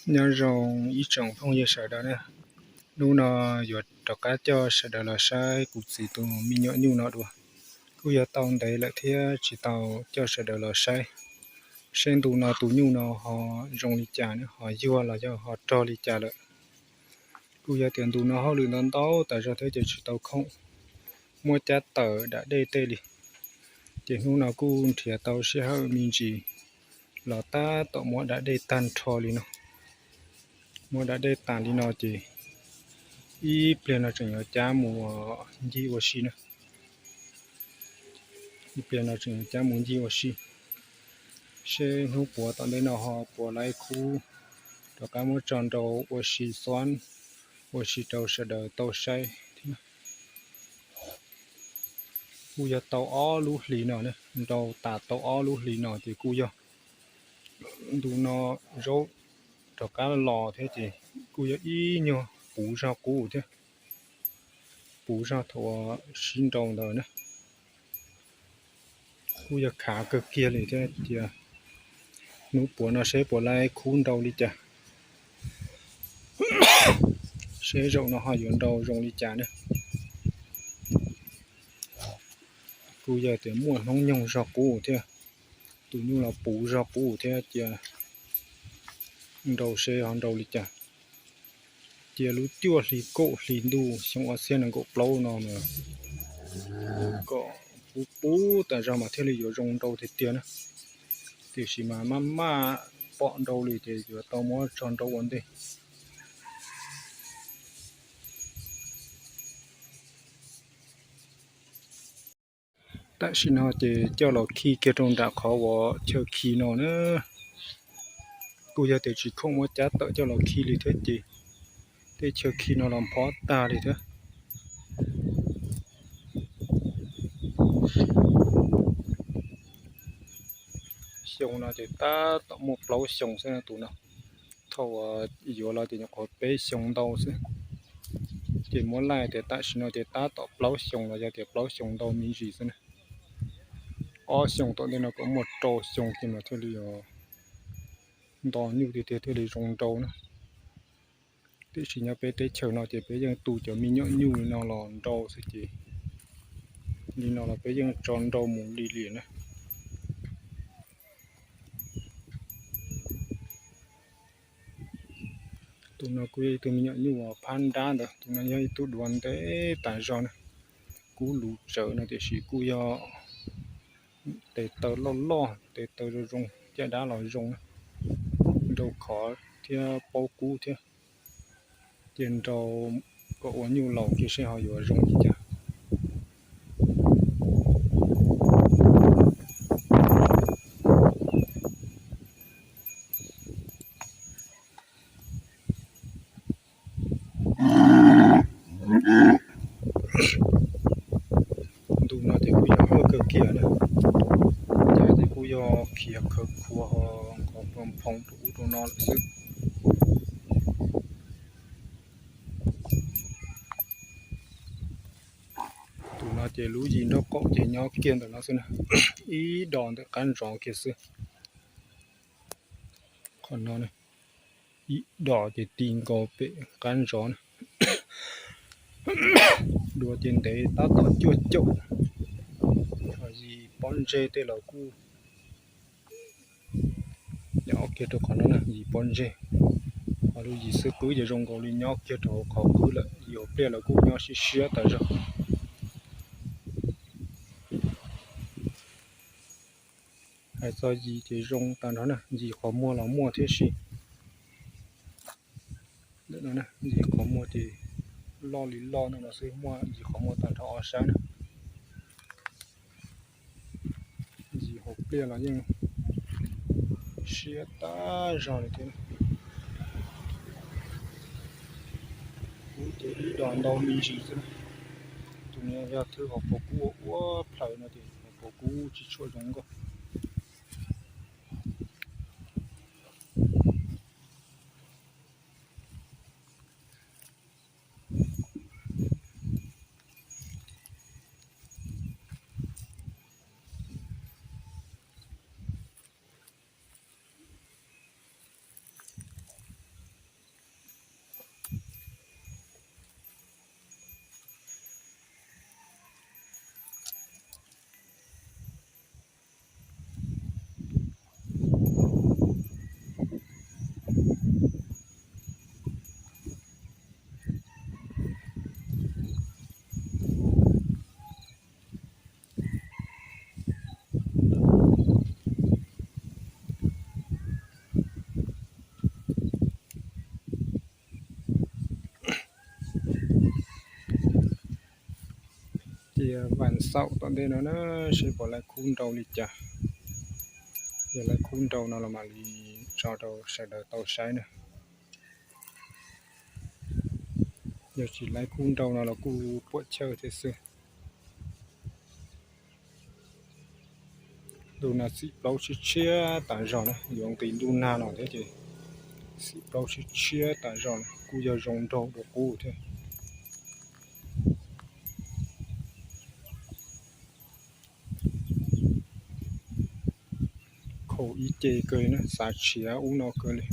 Nyob zoo ib tsoom phooj ywg sawv daws na, hnub no yuav rov qab coj sawv daws los saib kuv txiv tus me nyuam nyuj no dua. Kuj yog tau ntev lawm thiab tsis tau coj sawv daws los saib, seb ntu no tus nyuj no ho zoo li cas, ho yuag los yog ho rog li cas lawm. Kuj yog tias ntu no hauj lwm ntau ntau tas zog thiab ces tsis tau khoom muab cab tawm dam dej tej li. Ces hnub no kuj nrhiav tau sij hawm me ntsis los tab tom muab dam dej tag nrho li no. Muab dam dej tas li no ces ib pliag no tseem yuav cab mus ncig ua si na. Ib pliag no tseem yuav cab mus ncig ua si, seb hnub puav tom ntej no ho puav lawv khub rov qab muab tso nrau ua si xwb, ua si rau sawv daws tau saib. Kuj yog tau ob lub hlis no, nrau tas tau ob lub hlis no ces kuj yog ntu no zaub rov qab los thiab ces kuj yog ib nyuag puv zog qub thiab, puv zog thaum sib nrau ntawd na. Kuj yog khav kawg kiag li thiab tias hnub puav no seb puav lawv khub nrau li cas, seb zaum no ho yuav nrau zoo li cas na. Kuj yog tias muaj hnub nyoog zog qub thiab, tus nyuj los puv zog qub thiab cia nrau seb ho nrau li cas. Cia lub cuaj hli kaum hli ntuj xyoo ob txhiab nees nkaum plaub no mas kom puv puv tas zog mas thiaj li yuav zoo nrau tiag tiag na. Tiam sis mas maj maj pom nrau li ces yuav tau muab tso nrau ua ntej. Tam sim no ces coj los khi kiag rau nram qhov uas chaw khi no na. Kuj yog tias tsis khoom muab cab tawm coj los khi li thiab ces tej chaw khi no los phob tag li thiab. Xyoo no ces tab tom muaj plaub xyoo xwb tus no. Thaum yuav los ces nyuam qhuav peb xyoo ntau xwb, ces muab laij tias tam sim no ces tab tom plaub xyoo los yog tias plaub xyoo ntau me ntsis xwb na. Ob xyoo tom ntej no kom muaj rau xyoo ces mas thiaj li nto nyuj tiag tiag thiaj li zoo nrau na. Tiam sis nyob peb teb chaws no ces peb yeej tu cov me nyuam nyuj li no los nrau xwb ces li no los peb yeej tso nrau mus li li na. Tus no kuj yog ib tug me nyuam nyuj phab nrab ntawd, tus no yog ib tug duav ntev tas zog na. Kub lus tsawv no tiam sis kuj yog tes taw loj loj, tes taw zoo zoo, caj dab los zoo, nrau khov thiab paub kub thiab. Ces nrau kom ua nyuj laus kiag seb ho yuav zoo li cas. Ntu no ces kuj yog hwj kawg kiag na, ces kuj yog khiav khawv khuav ho nqos nphoo rau ub rau no lawm xwb. Tus no ces lub yim nraub qaum ces nyob kiag ntawm no xwb na, ib dos ntawm qab ntsov kiag xwb. Qhov no ib dos ces ti nkaus pem qab ntsov na. Dua ces ntev tab tom cuaj caum. Yim pob ntseg tej los kuj nyob kiag rau qhov no na, yim pob ntseg. Ho lub yim xwb qwb ces zoo nkaus li nyob kiag rau hauv qhov qwb lawm, yim hauv pliaj los kuj nyob siab siab tas zog. Hais txog yim ces zoo tag nrho na, yim qhov muag los muaj thiab si. Yim qhov muag ces loj li loj no los xwb, muaj yim qhov muag tag nrho ob sab na. Yim hauv pliaj los yeej siab tas zog li thiab. Kub ces ib dos ntau me ntsis xwb. Tus no yog thwb hauv paus kub ua ua plhaws no ces hauv paus kub tsis tshua zoo nkauj. Pab xaum tom ntej no na, seb puas laib khub nrau li cas. Yog laib khub nrau no los mam li tso rau sawv daws tau saib na. Yog tsis laib khub nrau no los kuj puam chawj thiab xwb. Ntu no xim plaub tshiab tshiab tas zog na, yuav nqis ntuj nag no thiab ces xim plaub tshiab tshiab tas zog na, kuj yog zoo nraug dua qub thiab. Khaum ib ce kawg li na, xav tshiav ub no kawg li.